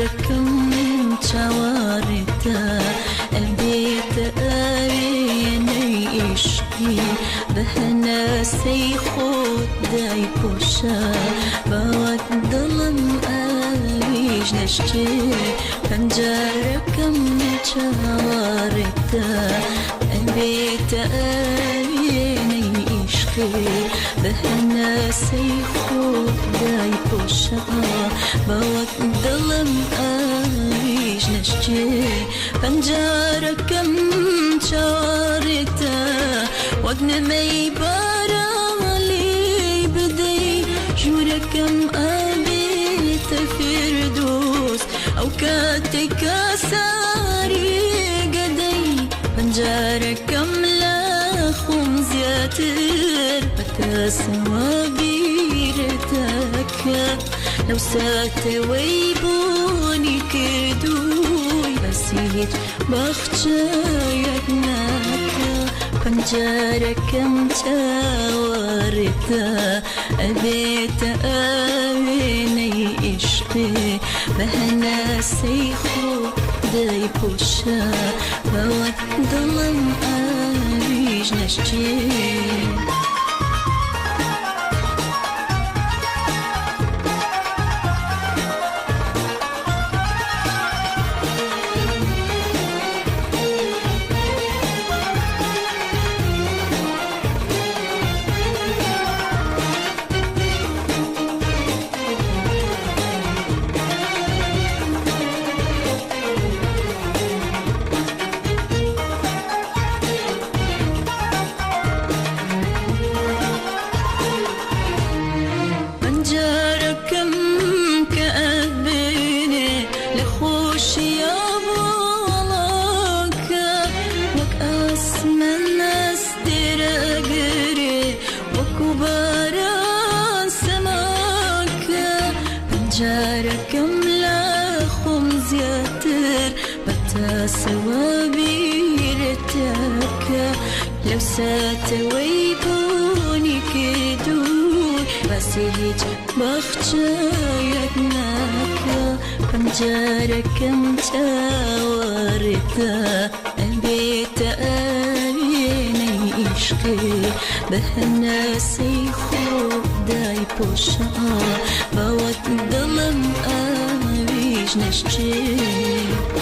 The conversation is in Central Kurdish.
پەنجەرەکەم چاوەڕێتە ئەبێتە ئاوێنەی عیشقی بە هەناسەی خۆت دایپۆشە باوەک دڵم ئاویش نەشکێ پەنجەرەکەم چاوەڕێتە ئەبێتە ئاوێنەی عیشقی بە هەناسەی خۆت دایپۆشە باوەک دڵم ئاویش نەشکێ پەنجەرەکەم چاوەڕێتە وەک نمەی باران لێی بدەی ژوورەکەم ئەبێتە فێردۆس ئەو کاتێک کە ساری گەدەی پەنجەرەکەم لە خۆم زیاتر بەتاسەوە بیرتەکە لەو ساتەوەی بۆنی کردووی باسی هیچ باخچەیەک ناکە پەنجەرەکەم چاوەڕێتە ئەبێتە ئاوێنەی عیشقی بە هەناسەی خۆ دایپۆشە باوەک دڵم ئاویش نەشکێ. پەنجەرەکەم کە ئەبینێ لە خۆشییا بۆڵاکە وەک ئاسمان ئەستێرەگرێ وەکو باران سەماکە پەنجەرەکەم لە خۆم زیاتر بەتاسەوە بیرتەکە لەو ساتەوەی بۆنی کردووی باسی هیچ باخچەیەک ناکە پەنجەرەکەم چاوەڕێتە ئەبێتە ئاوێنەی عیشقی بە هەناسەی خۆ دایپۆشە باوەک دڵم ئاویش نەشکێ.